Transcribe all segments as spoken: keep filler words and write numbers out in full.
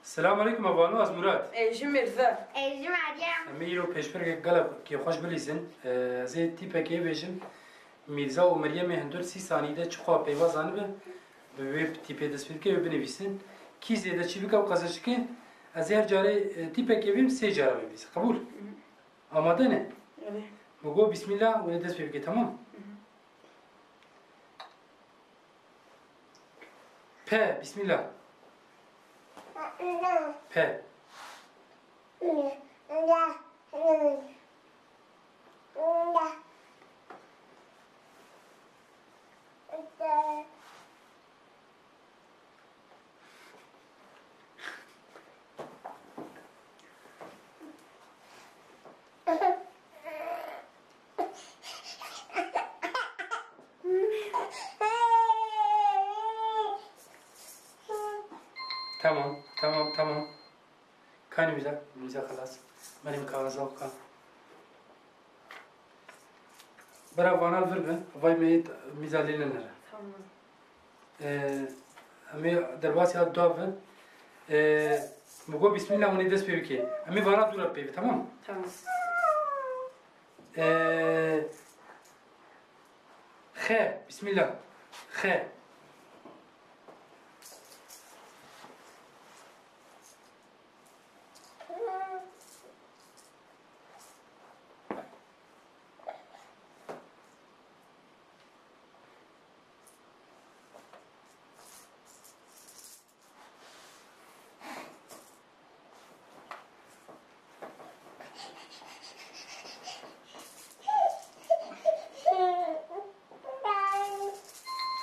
Selamun aleyküm, hevalno, ez Murat. Ê ji Mirza. Ê ji Meryem. Em ê îro pêşbirkek gelek kêfxweş bilîzin. Ee, ez ê tîpekê bêjim. Mîrza û Meryemê hundir sî sanî de çi xwe peyva zanibe, bi wê tîpê dest pê dike, wê binivîsin. Kî zêde çî bike û qezeçike, ez ê her carê, e, tîpekê bêm, sê cara wê bivîse. Qebûl? Amade ne? Evet. Mi got bismillah, hûn ê dest pê bike, tamam? P, bismillah. P. Tamam, tamam, tamam. Kanî mîza, mîza xelas. Meryem kaxeza xwe ka. Bira vana li vir bin, vay me yê mîza lê nenere. Tamam. Ee, em ê derbasî hat dua bin. Ee, mi got bismillah, hûn ê dest pê bike. Em ê vana dû re pê bi, tamam? Tamam. Ee, X, bismillah. X.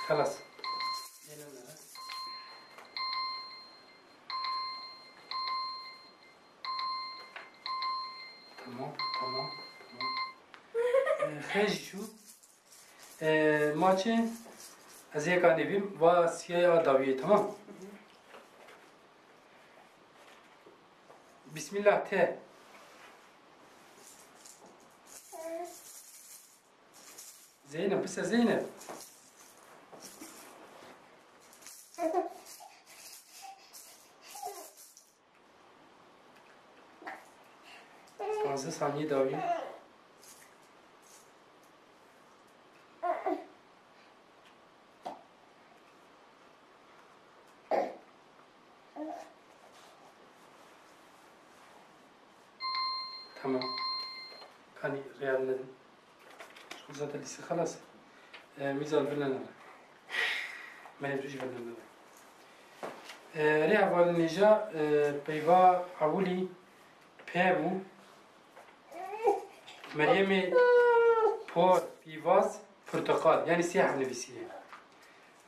Xelas. Tamam, tamam, tamam. Ee, xêr jî çû. Ee, ma çi? Ez ê yeka nivîm, va siyaya dawiyê, tamam? Bismillah, T. Zeynep, bise Zeynep. Panzdeh saniye dawî. Tamam. Kanî rêya nedin. Zaten lîstik xelas. E, mîza li vir nenere. Meryem tu jî vir nenere. E, rê hevalên hêja, e, peyva ewilî P bû. Meryemê por, pîvaz, porteqal. Yanî sê heb nivîsiye.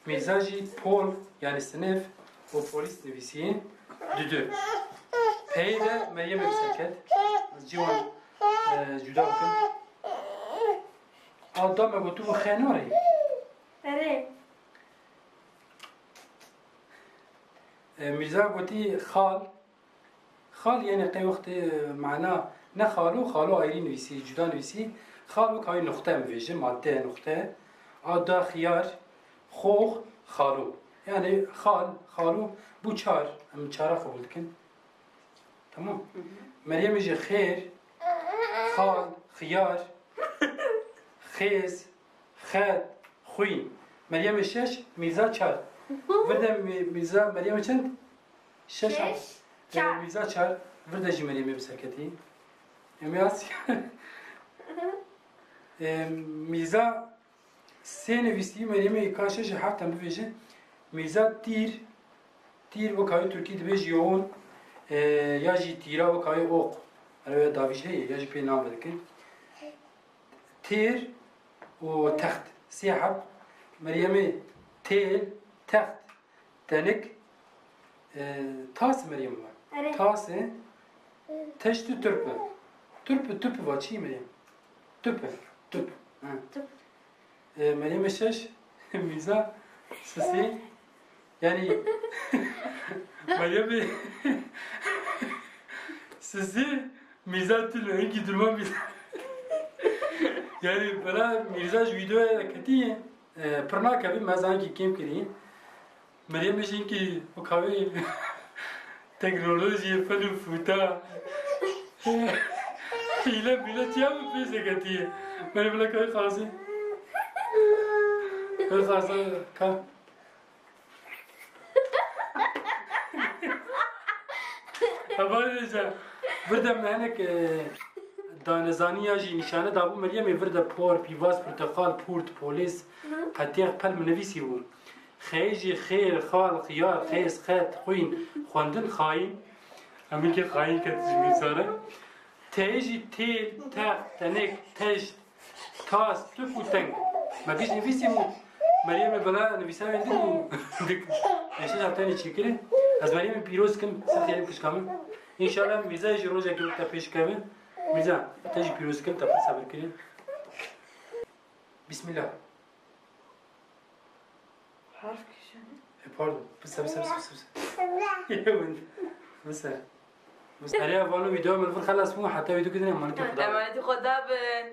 Mîrza jî pol, yanî sinif û polîs nivîsî, dudu. Peyê de Meryemê bi ser ket. Ez cî wan, e, cuda bikim. A da me got tu bi xê narê. Erê. E, Mîrza gotî xal. Xal, yanî qey wextê, e, mana ne xalo, xalo ayrî nivîsî, cuda nivîsî. Xal wek hayê nuqte em vêjin, madde nuqte. A da xiyar, xox, xalo. Yanî xal, xalo, bu çar, em çara qebûl dikin. Tamam. Hı hı. Meryemê jî xêr, xal, xiyar, xêz, xet, xwîn. Meryemê şeş, Mîrza çar. Vir de Mî-, Mîrza, Meryemê çend? Şeş. Şeş, e, çar. Mîrza çar. Vir de jî Meryemê bi ser ketî. Em yas. E, Mîrza sê nivîsî, Meryemê ka şeş heft em bivêjin. Mîrza tîr, tîr wek hayê Tirkî dibêj yoğun, e, ya jî tîra wek hayê ok. Erê davîj heye, ya jî pê navê dikin. Têr û text. Sê heb. Meryemê têl, text, tenik, e, tas Meryem var. Erê. Tas e, teştî turp e. Turp e, tup e va çi Meryem? Tup e, tup. Ha. Tup. E, Meryemê şeş, Mîrza sisê. Yanî Meryemê sisê, Mîrza tîl e, hinkî durma Mîrza. Yanî bela Mîrza ji vîdeoya de ketî ye. E, pir nakevî, me zankî kêm kirî. Meryemê jî hinkî wek havê Teknolojiyê fel û fûta. Hîle bîle çiya min pêş deketiye. Merî bila kay xazî. Kay xazî ka. Hevalê ca. Vir de me hinek, e, danezaniya jî nîşane dabû Meryemê, vir de por, pîvaz, porteqal, pûrt, polês, qetiyek pel min nivîsî bû. Xeyê jî xêr, xal, xiyar, xêz, xet, xwîn, xwendin, xayîn. Em hinkê xayîn ket ji mîzane. Teyê jî têl, text, tenik, teşt, tas, tuf û teng. Me giş nivîsî bû. Meryemê bila nivîsarên din û dik. Eşe ji tenê çêkirin. Ez Meryemê pîroz kim, ser xêrê kişka min. Înşallah Mîrzayê jî rojekê wek te pêş keve. Mîrza, te jî pîroz kim, te pir sebir kirin. Bismillah. Harf kişanî. E, pardon. Pisa, pisa, pisa, pisa, pisa. Pisa. Pisa. Heriya vano vîdeo min vir xelas bû, heta vîdeo gidin emanetî Xuda bin. Emanetî Xuda bin.